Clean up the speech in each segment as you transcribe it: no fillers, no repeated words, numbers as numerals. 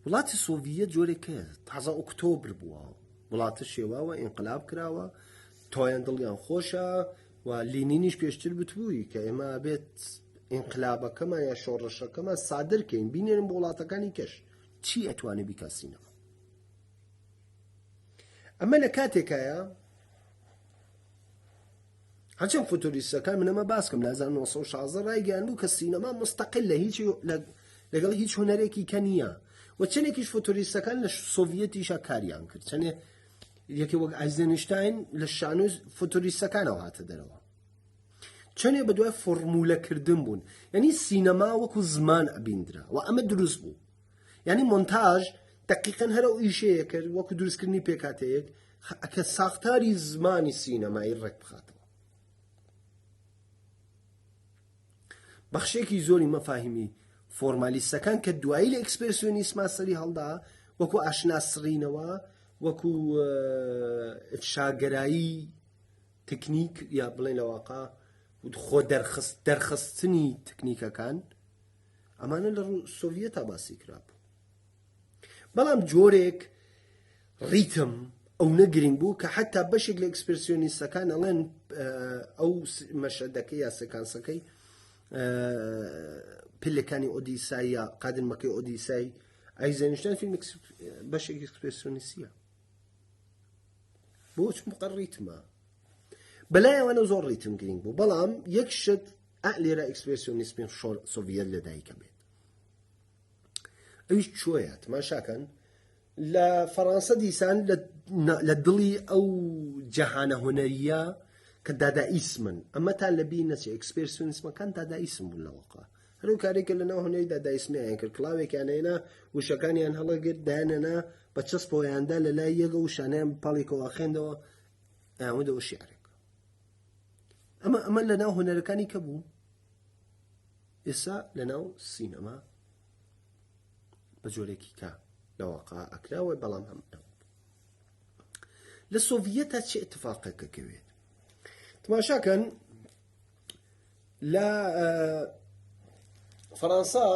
وڵاتی سۆڤیەت جۆرێک کە تازە ئۆکتۆبر بووە وڵاتە شێواوە ئینقلاب کراوە تۆیان دڵیان خۆشە و لینینیش پێشتر بتبووی کە ئێمە بێت ئینقلابەکەمان یا شۆڕشەکەمان سادرکەین بینێرن بۆ وڵاتەکانی کەش چی ئەتوانێ بیکاسینەوە ئەمە لە کاتێکایە هەرچەند فوتوریستەکان من ئەمە باسکەم لە 1916 ڕایگەیان بوو کە سینەما مستەقل لە هیچ لەگەڵ هیچ هونەرێکی کە نییە و چەندێکیش فوتوریستەکان لە سۆڤیەتیشا کاریان کرد چەندێ یەکێ وەک ئایزنشتاین لە شانۆی فوتوریستەکانەوە هاتە دەرەوە چەندێ بە دوای فۆرمولەکردن بوون یعنی سینەما وەکو زمان ئەبیندرا و ئەمە دروست بوو یعنی مۆنتاژ دقیقا هەر ئەو ئیشەیە کرد وەکو دروستکردنی پێکاتەیەک کە ساختاری زمانی سینەمایی ڕێک بخاتەوە. بەخشێکی زۆری مەفاهیمی فۆرمالیستەکان کە دوایی لە ئێکسپرسیۆنیسما سەری هەڵدا وەکو ئاشنا سڕینەوە وەکو ئفشاگەرایی تکنیک یا بڵێن لە واقع خۆ دەرخست دەرخستنی تکنیکەکان ئەمانە لە سۆڤیەتا باسی کرابوو بەڵام جۆرێک ڕیتم ئەونە گرنگ بوو کە حتا بەشێک لە ئێکسپرسیۆنیستەکان ئەڵێن ئەو مەشەدەکەی یا سێکانسەکەی پلەکانی ئۆدیسای یا قادرمەکەی ئۆدیسای ئایزەنشتان فیلم بەشێک ئێکسپرسیۆنیستیە بۆ چ ڕیتمە بەلای ئەوانە زۆر ڕیتم گرنگ بوو بەڵام یەک شت لێرە ئێکسپرسیۆنیسمی سۆڤیەت لەدایکە بێت ئەویش چۆیە تماشاکەن لە فەڕانسە دیسان لە دڵی ئەو جەهانە هونەریە کە دادائیسمن ئەمەتان لە بیر نەچێ ئێکسپرسیۆنیسمەکان دادائیسم بوون لەوەقا هەرو کارێک کە لەناو هونەری دادائیسمیان کرد کڵاوێکیان هێنا وشەکانیان هەڵەگرت دایانەنا بە چەسپەوەیاندا لە لای یەکە وشانیان پاڵێکەوە خوێندەوە ئەوەندەوە شیعرێک ئەمە ئەمە لەناو هونەرەکانی کە بوو ئێستا لەناو سینەما بە جۆرێکی کە لەواقع ئەکراوە بەڵام هەم لە سۆڤیەتا چه اتفاقێکە کەوێت تماشاکەن لە فەڕەنسا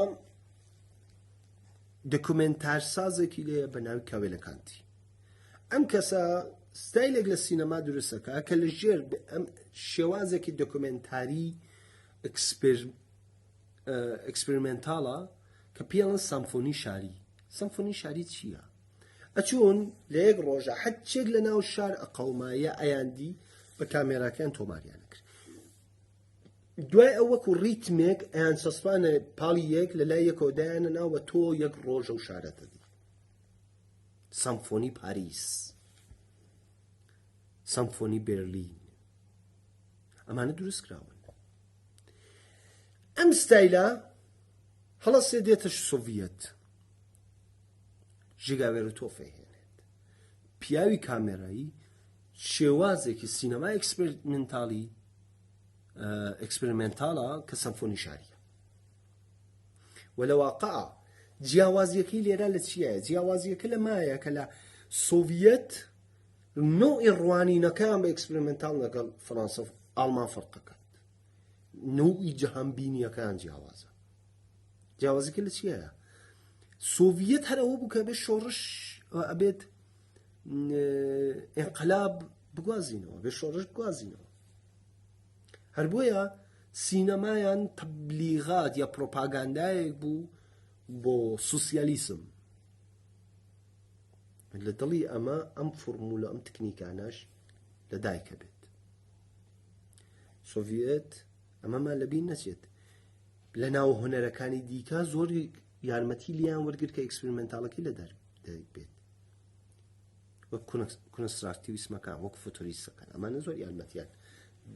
دۆکومێنتارسازێکی لێ بە ناوی کاوێلەکانتی ئەم کەسە ستایلێک لە سینەما دروستەکە کە لە ژێر ئەم شێوازێکی دۆکومێنتاری ئێکسپریمێنتاڵە کە پێڵن سەمفۆنی شاری سەمفۆنی شاری چییە؟ ئەچوون لە یەک ڕۆژە حەچێک لە ناو شار ئەقەومایە ئەیاندی بە کامێراکەیان تۆماریان کرد دوای ئەو وەکو ڕیتمێک ئەیان چەسپانە پاڵی یەک لە لای یەکەوە دایانە ناوە تۆ یەک ڕۆژە و شارەتە دی سەمفۆنی پاریس سەمفۆنی بێرلین ئەمانە دروست کراون ئەم ستایلە هەڵەسێ دێتە سۆڤیەت ژیگا وێرتۆف هێنێت پیاوی کامێرایی شێوازێکی سینەما ئێکسپریمنتاڵی ئێکسپریمنتاڵە کە سەمفۆنی شاریە و لە واقع جیاوازیەکەی لێرە لە چییە جیاوازیەکە لە مایە کە لە سۆڤیەت نەوعی ڕوانینەکەیان بە ئێکسپریمنتاڵ لەگەڵ فەڕەنسا و ئاڵمان فەرقەکات نەوعی جەهانبینیەکان جیاوازە جیاوازیکە لە چییە سۆڤیەت هەر ئەوە بوو کە بێت شۆڕش ئەبێت ئینقلاب بگوازینەوە بێ شۆڕش بگوازینەوە هەر بۆیە سینەمایان تەبلیغات یا پرۆپاگاندایەک بوو بۆ سوسیالیسم لە دڵی ئەمە ئەم فورمولە ئەم تکنیکانەش لە دایکە بێت سۆڤیەت ئەمەمان لەبیر نەچێت لە ناو هونەرەکانی دیکە زۆر یارمەتی لیان وەرگر کە ئێکسپریمنتاڵەکەی لە دەرک بێت وەک کونستراکتیویسمەکان وەک فوتوریستەکان ئەمانە زۆر یارمەتیان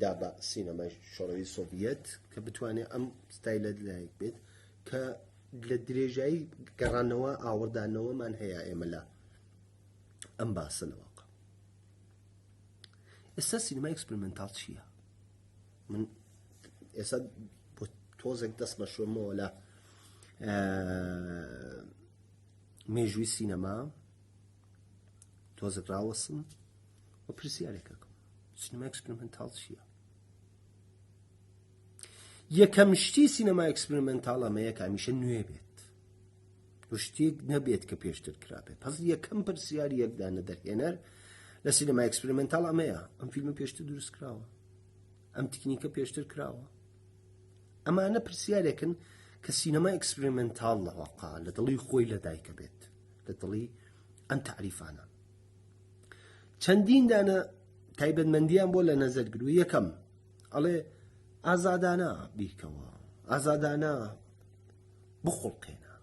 دا بە سینەمای شۆڕەوی سۆڤیەت کە بتوانێت ئەم ستایلە لایک بێت کە لە درێژایی گەڕانەوە ئاوڕدانەوەمان هەیە ئێمە لە ئەم باسە لە واقع ئێستا سینەمای ئێکسپریمنتاڵ چییە؟ من ئێستا بۆ تۆزێک دەست بەشۆمەوە لە مێژووی سینەما تۆزێک ڕاوەسم و پرسیارێکەکەم سینەما ئێکسپریمنتاڵ چییە؟ یەکەم شتی سینەما ئێکسپریمنتاڵ ئەمەیە کە هەمیشە نوێ بێت. و شتێک نەبێت کە پێشتر کرابێت. پس یەکەم پرسیاری یەکدانە دەرهێنەر لە سینەما experimental ئەمەیە، ئەم فیلمە پێشتر دروست کراوە، ئەم تکنیکە پێشتر کراوە. ئەمانە پرسیارێکن کە سینەما experimental لە واقع لە دڵی خۆی لە دایکە بێت، لە دڵی ئەم تەعریفانە. چەندین دانە تایبەتمەندیان بۆ لە نەزەر گرو. یەکەم ئەڵێ ئازادانە بیرکەوە، ئازادانە بخوڵقێنە،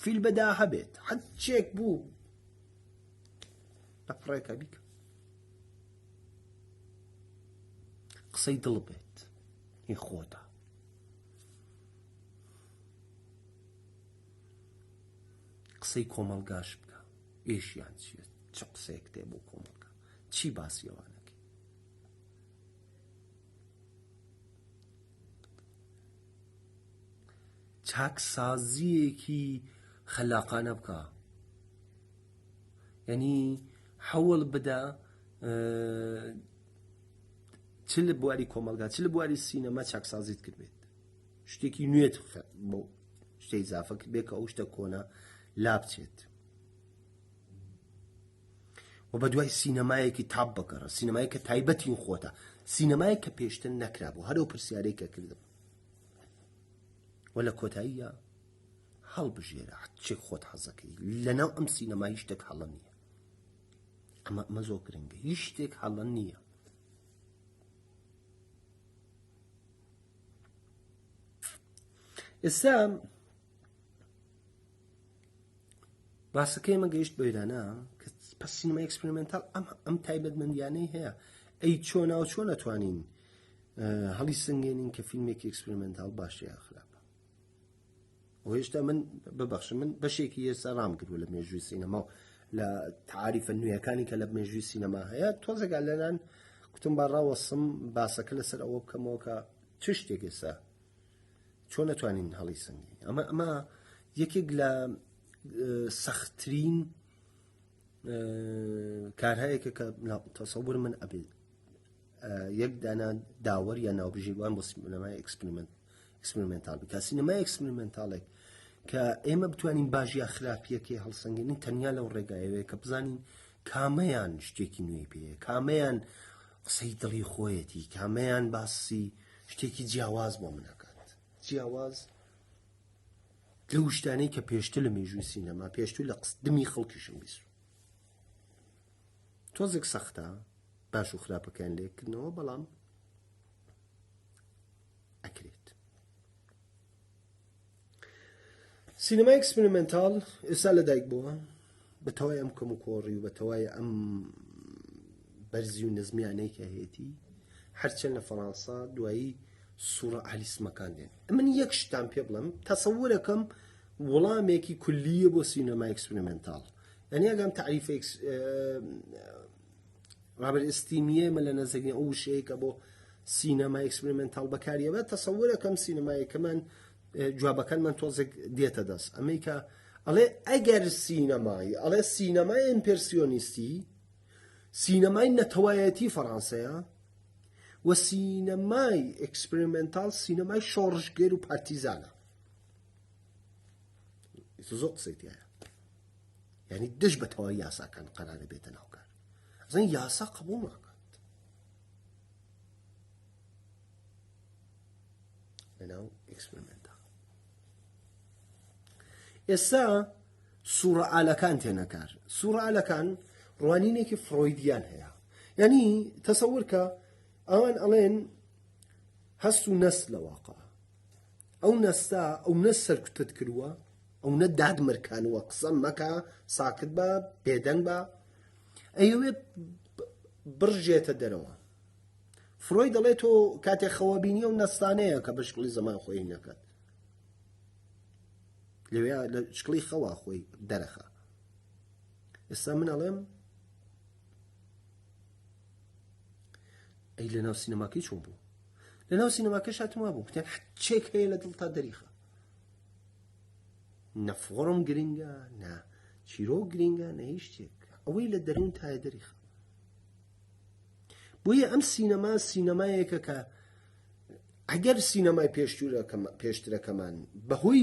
فیل بەدا هەبێت هەرچێک بوو لە پڕێکە بیکە، قسەی دڵ بێت هی خۆتە. قسەی کۆمەڵگاش بکە، ئێشیان چییە، چ قسەیەک تێ بۆ کۆمەڵگا، چی باسی ئەوانەکەی. چاکسازیەکی خەلاقانە بکە، یعنی حەوڵ بدە چ لە بواری کۆمەلگا چ لە بواری سینەما چاکسازیت کرد بێت، شتێکی نوێت بۆ شتێک ئیزافە کرد بێت کە ئەو شتە کۆنە لا بچێت. و بە دوای سینەمایەکی تاپ بگەڕە، سینەمایەک کە تایبەتی خۆتە، سینەمایەک کە پێشتر نەکرابوو. هەر ئەو پرسیارەی کە کردم. و لە کۆتاییە هەڵبژێرە چێک خۆت حەزەکەی لەناو ئەم سینەما هیچ شتێک هەڵە نییە. ئەمە زۆر گرنگە، هیچ شتێک هەڵە نییە. ئێستا باسەکەی ئێمە گەیشت بە ئێرانە کە پس سینەمای experimental ئەم تایبەتمەندیانەی هەیە. ئەی چۆنا و چۆن ئەتوانین هەڵی سنگێنین کە فیلمێکی experimental باشە یا خراپە؟ و هێشتا من ببەخشم، من بەشێکی ئێستا ڕام کردووە لە مێژووی سینەما و لە تعاریفە نوێیەکانی کە لە مێژووی سینەما هەیە. تۆزێک لەنان کوتم با ڕاوەستم باسەکە لەسەر ئەوە بکەمەوە کە چ شتێک ئێستا چۆن نەتوانین هەڵی سنگین. ئەمە یەکێک لە سەختترین کارهایەکە کە تەسەور من ئەبێت یەک دانا داوەر یا ناوبژیوان بۆ سینەمای experimental بکە. سینەمای experimental ێک کە ئێمە بتوانین باش یا خراپیەکەی هەڵسەنگێنین تەنیا لەو ڕێگایەوەیە کە بزانین کامەیان شتێکی نوێی پێیە، کامەیان قسەی دڵی خۆیەتی، کامەیان باسی شتێکی جیاواز بۆ منەکات، جیاواز لەو شتانەی کە پێشتر لە مێژووی سینەما پێشتر لە قسدمی خەڵکیشم بیست. تۆزێک سەختە باش و خراپەکان لێکردنەوە، بەڵام ئەکرێت. سینەمای experimental ئێستا لەدایک بووە بە تەوای ئەم کەم و کۆڕی و بە تەوای ئەم بەرزی و نزمیانەی کە هەیەی، هەرچەند لە فەڕەنسا دوایی سوڕئالیسمەکان دێن. من یەک شتان پێ بڵێم، تەسەورەکەم وەڵامێکی کولیە بۆ سینەما experimental. یعنی ئەگەم تعریف ڕابەر ئستیمیە مە لە نەزەگی ئەو وشەیە کە بۆ سینەما experimental بەکاریەوە، تەسەورەکەم سینەمایەکەمان جوابەکانمان تۆزێک دێتە دەست. ئەمەی کە ئەڵێ ئەگەر سینەمایی، ئەڵێ سینەمای ئیمپرسیۆنیستی سینەمای نەتەوایەتی فەڕانسەیە و سینەمای experimental سینەمای شۆڕشگێر و پارتیزانە. زۆر قسەی تایە، یعنی دژ بە تەواوی یاساکان قەرارە بێتە ناوکار. ئەزان یاسا قبوڵ ناکات لەناو experimental. ئێستا سوڕئالەکان تێنەکار. سوڕئالەکان ڕوانینێکی فرۆیدیان هەیە. یعنی تەسەور کە ئەوان ئەڵێن هەست و نەست لە واقع، ئەو نەستا ئەو نەست سەرکوتت کردووە، ئەو نە دادمرکانوە، قسە مەکە، ساکت بە، بێدەنگ بە، ئەیەوێ بڕژێتە دەرەوە. فرۆی دەڵێت تۆ کاتێک خەوە بینی ئەو نەستانەیە کە بە شکڵی زەمان خۆی نەکات، لەوێ لە شکڵی خەوا خۆی دەرەخە. ئێستا من ئەڵێم ئەی لەناو سینەماکەی چۆن بوو؟ لەناو سینەماکە شاتم وابوو کوتیان هەرچێک هەیە لە دڵتا دەریخە، نە فۆڕم گرنگە، نە چیرۆک گرنگە، نە هیچ شتێک، ئەوەی لە دەروون تایە دەریخە. بۆیە ئەم سینەما سینەمایەکە کە ئەگەر سینەمای پێشترەکەمان بەهۆی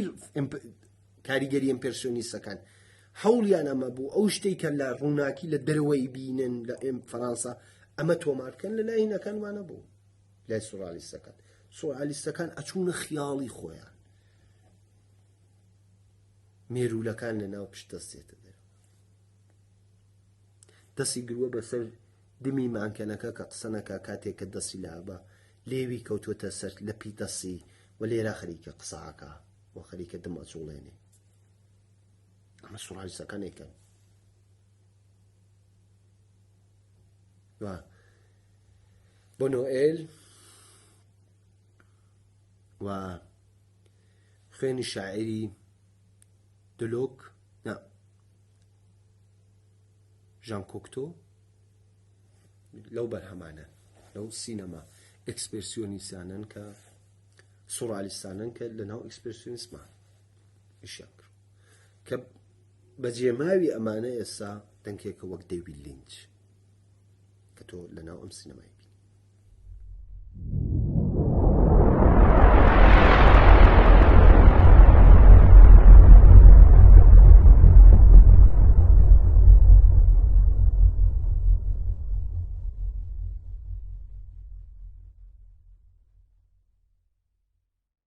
کاریگەری ئیمپرسیۆنیستەکان هەوڵیان ئەمە بوو ئەو شتێک کە لە ڕووناکی لە دەرەوەی بینن لە ئێم فەرەنسا ئەمە تۆمارکەن لە لای هینەکان وانە بوو لای سوڕالیستەکان سوڕالیستەکان ئەچوونە خیاڵی خۆیان مێروولەکان لە ناو پشت دەستێتە دەرەوە دەستی گرووە بەسەر دمی مانکەنەکە کە قسە نەکا کاتێک کە دەستی لابا لێوی کەوتووەتە سەر لەپی دەستی و لێرە خەریکە قسە ئەکا و خەریکە دم ئەجوڵێنێ ئەمە سوڕالیستەکانێکن و بۆ نۆئێل و خوێنی شاعری دلۆک نا ژان کۆکتۆ لەو بەرهەمانە لەو سینەما ئەکسپرسیۆنیسانن کە سوڕالیستانن کە لەناو ئەکسپرسیۆنیسما ئیشیان کرد کە بەجێماوی ئەمانە ئێستا دەنکێکە وەک دەیوید لینچ کە تۆ لەناو ئەم سینەمای بینی.